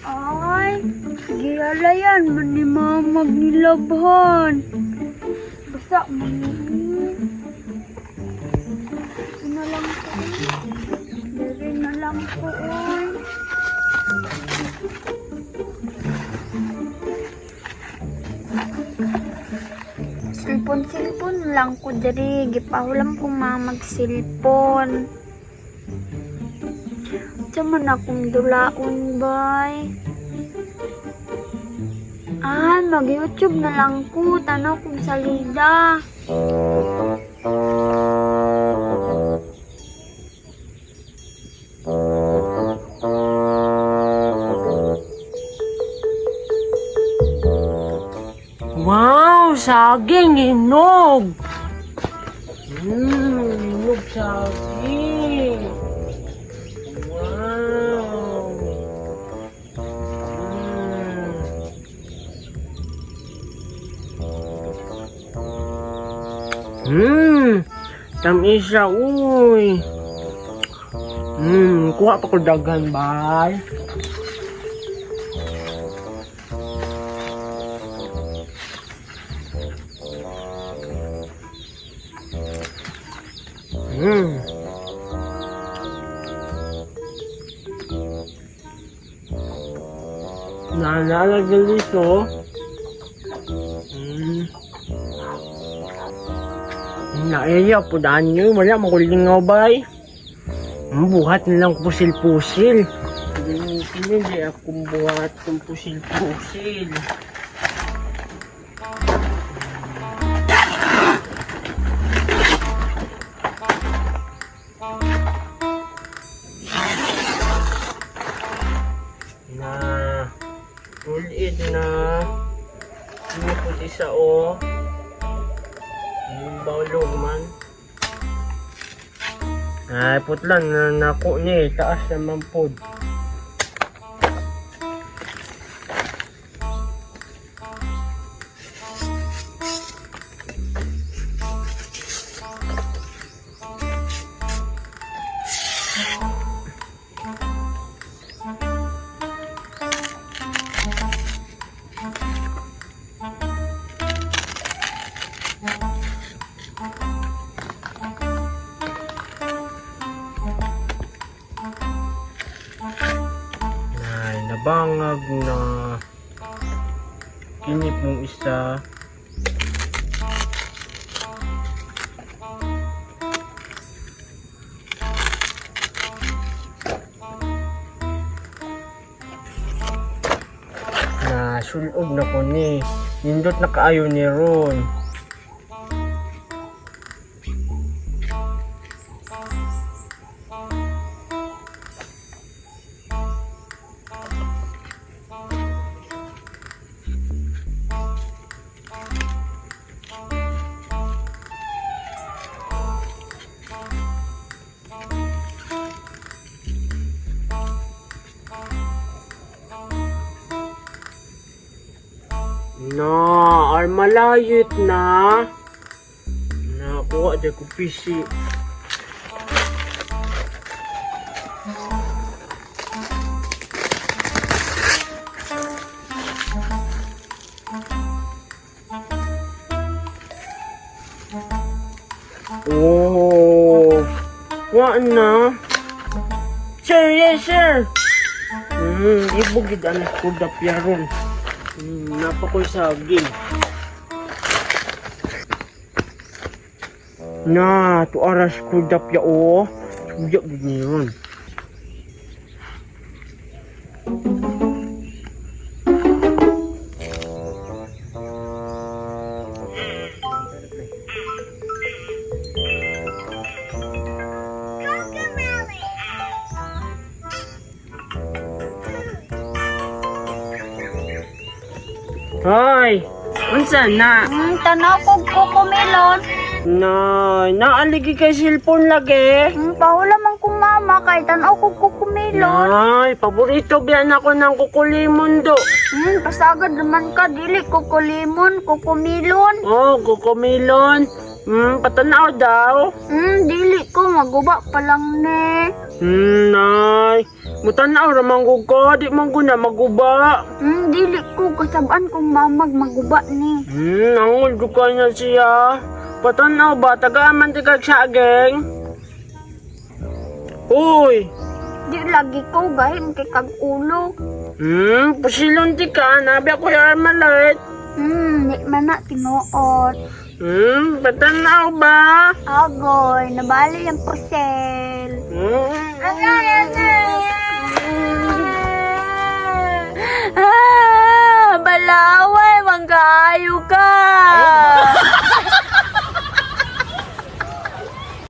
Ay, gialayan man ni mama nilabhan. Basta man ni. Ito na lang ko. Eh. Dere na lang ko, oy. Silpon-silpon lang ko dere. Gipahulam ko mamag silpon. Sa man akong dulaon, bay. Ah, mag-YouTube na lang ko. Tanaw kong salida. Wow, saging hinog. Hinog saging. Wow. Tamis siya, uy. Kuha pa ko daghan, bay. Naalala dito. Naiya po daan nyo. Wala makulingaw bay. Buhat nilang pusil-pusil. Hindi akong buhat kong pusil-pusil. Na ulit na inipot isa o yung balog man ay putlan na nako niya eh. Taas naman pod. Ay, nabangag na kinip mong isa. Na sulob na ko ni. Nindot na kaayo ni Ron. Na, ay malayit na. Nakuha dyan ko pisi. Oh, wa na. Sir, yes sir. Ibog gid anak ko dapyaron. Napakoy saging. Na, tu aras ko dapya o. Suya gid ni ron. Hoy, unsa na? Tanaw kong kukumilon. Na, naaligi kay cellphone lagi. Pahulam ang kong mama kay tanaw kong kukumilon. Ay, paborito biyan ako ng kukulimon do. Pasagad naman ka dili kukulimon, kukumilon. Oh, kukumilon. Patanaw daw. Dili ko maguba pa lang ni. Nay. Mutanaw ra man gud ko, di man ko na maguba. Dili ko kasabaan kong mamag maguba ni. Nangol jud ka na siya. Patanaw ba taga man ti kag saging? Uy. Di lagi ko gahim kay kag ulo. Pusilon ti ka, nabi ako yung armalite. Di man na tinuod. Patanaw ba? Agoy, nabali ang pusel. Anay, anay!